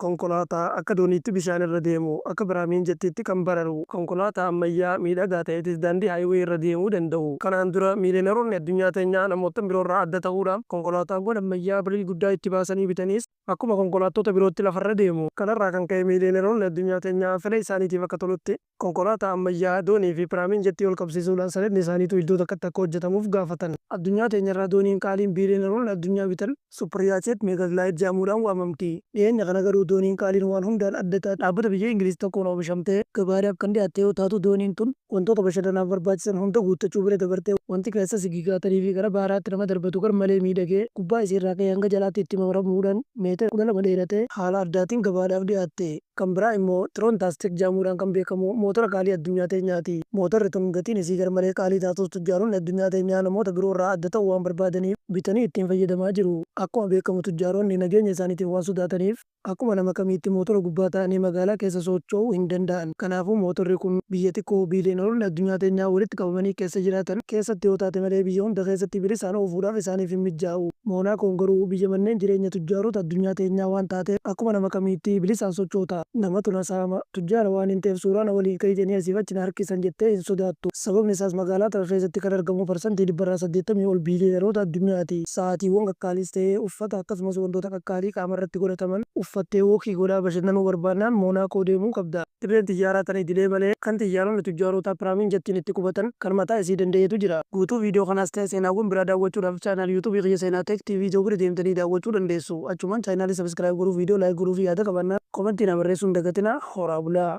Konkolaataa akka dooniitti bishaan irra deemu, akka Biraamiin jettiitti kan bararu, konkolaataa ammayyaa miidhagaa ta'eetis daandii highway irra deemuu danda'u. Kanaan dura miiliyoonaroonni addunyaa teenyaa namoottan biroo irraa adda ta'uudhaaf konkolaataawwan ammayyaa birrii guddaa itti baasanii bitaniis akkuma konkolaattota birootti lafarra deemu. Kanarraa kan ka'e miiliyoonaroonni addunyaa teenyaa fedha isaaniitiif akka tolutti konkolaataa ammayyaa doonii fi Biraamiin jettii ol qabsiisuudhaan sanadni isaaniitu iddoo takkatti akka hojjetamuuf gaafatan. Addunyaa teenyarraa dooniin qaaliin biiliyoonaroonni addunyaa bitan Super Yacht Megaglide jedhamuudhaan waamamti. Dhiyeenya kana garuu dooniin qaaliin waan hundaan adda taate dhaabbata biyya Ingiliz tokkoon oomishamtee gabaadhaaf kan dhiyaatte yoo taatu, dooniin tun wantoota bashannanaaf barbaachisan hunda guuttachuu bira dabartee wanti keessa sigigaatanii fi gara baharaatti nama darbatu garmalee miidhagee gubbaa isiirraa ka'ee hanga jalaatti itti maramuudhaan meetira 12 dheeratee haala addaatiin gabaadhaaf dhiyaatte. Kan biraa immoo Trontastic jedhamuudhaan kan beekamu mootora qaalii addunyaa teenyaati. Mootorri tun gatiin isii garmalee qaalii taatus tujjaaronni addunyaa teenyaa namoota biroo irraa adda ta'uu waan barbaadaniif bitanii ittiin fayyadamaa jiru. Akkuma beekamu tujjaaronni nageenya isaaniitiif waan sodaataniif akkuma nama kamiitti mootora gubbaa ta'anii magaalaa keessa socho'uu hin danda'an. Kanaafuu mootorri kun biyya xiqqoo biiliyoonaroonni addunyaa teenyaa walitti qabamanii keessa jiraatan keessatti yoo taate malee biyya hunda keessatti bilisaan oofuudhaaf isaaniif hin mijjaa'u. Moonaakoon garuu biyya manneen jireenya tujjaarota addunyaa teenyaa waan taateef akkuma nama kamiitti bilisaan sochoota. Namatu na saama, tujjaara waanin ta'eef suuraa na waliin ka'i jedhanii asiif achi na harkisan jettee hin sodaattu. Sababni isaas magaalaa tana keessatti kan argamu parsantii dhibbarraa 80 ol biiliyoonaroota addunyaati. Sa'aatiiwwan qaqqaaliis ta'ee uffata akkasumas wantoota qaqqaalii qaamarratti godhataman uffattee wookii godhaa bashannanuu barbaannaan Moonaakoo deemuu qabda. Dirreen xiyyaaraa tan idilee malee kan xiyyaaronni tujjaarotaa Piraamin Jettiin itti qubatan kan mataa isii danda'eetu jira. Guutuu viidiyoo kanaas ta'e seenaawwan biraa daawwachuudhaaf channel YouTube kiyya Seenaa Tech TV jedhu bira deemtanii daawwachuu dandeessu. Achumaan chaanaalii subscribe godhuu, viidiyoo like godhuu fi yaada qabaannaan komentii naa barreessuu hin dagatinaa. Horaa bulaa!